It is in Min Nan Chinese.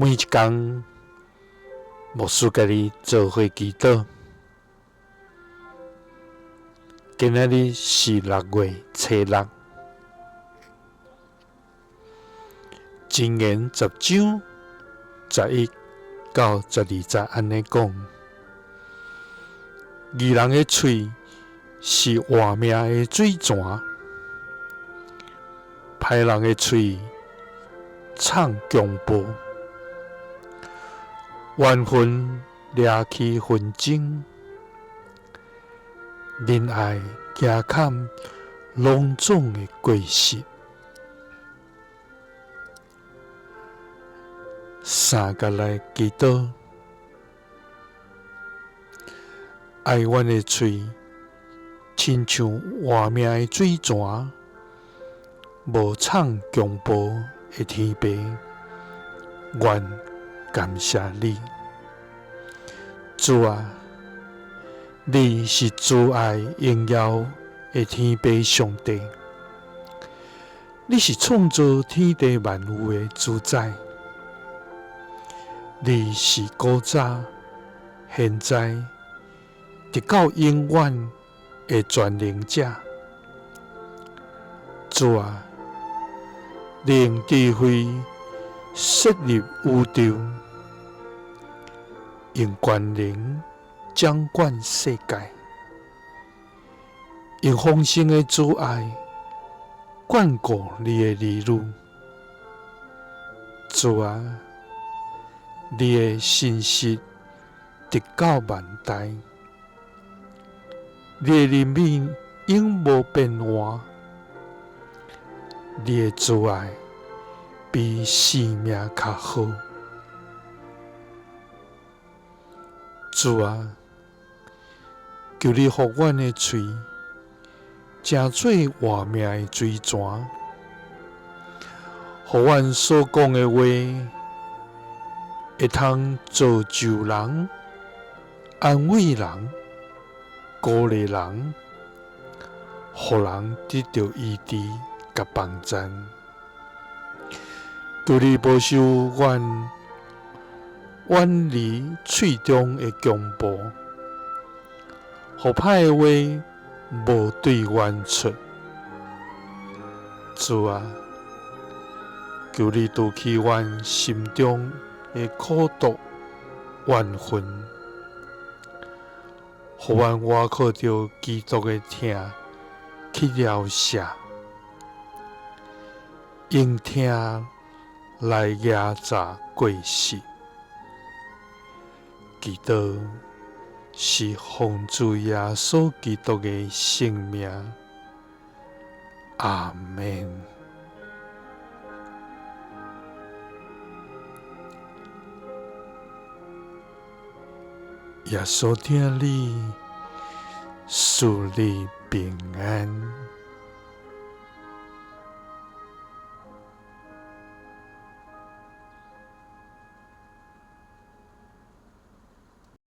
每一工，牧师佮你做伙祈祷。今仔日是6月初6，箴言10章11到12节按呢讲：义人的喙是活命的水泉，歹人的喙藏强暴。怨恨掠起纷争，仁爱加砍拢总的过失。三角来祈祷，爱阮的喙，亲像活命的水泉，无藏强暴的天父，愿感谢你，主啊，你是慈爱荣耀的天父上帝，你是创造天地万有的主宰，你是古早、现在、直到永远的全能者。主啊，你用智慧设立宇宙，用权能掌管世界，用丰盛的慈爱眷顾你的儿女。主啊，你的信实直到万代，你的怜悯永无变换，你的慈爱比生命较好。主啊，求你予阮的喙成做活命的水泉，予阮所讲的话会通造就人、安慰人、鼓励人，予人得著医治佮帮赞。求你保守阮远离喙中的强暴，予歹的话无对阮出。主啊，求你除去阮心中的苦毒怨恨，予阮倚靠著基督的疼去疗赦，用疼来压榨过失。祈祷是奉主耶稣基督的圣名，阿们。耶稣疼你，赐你平安。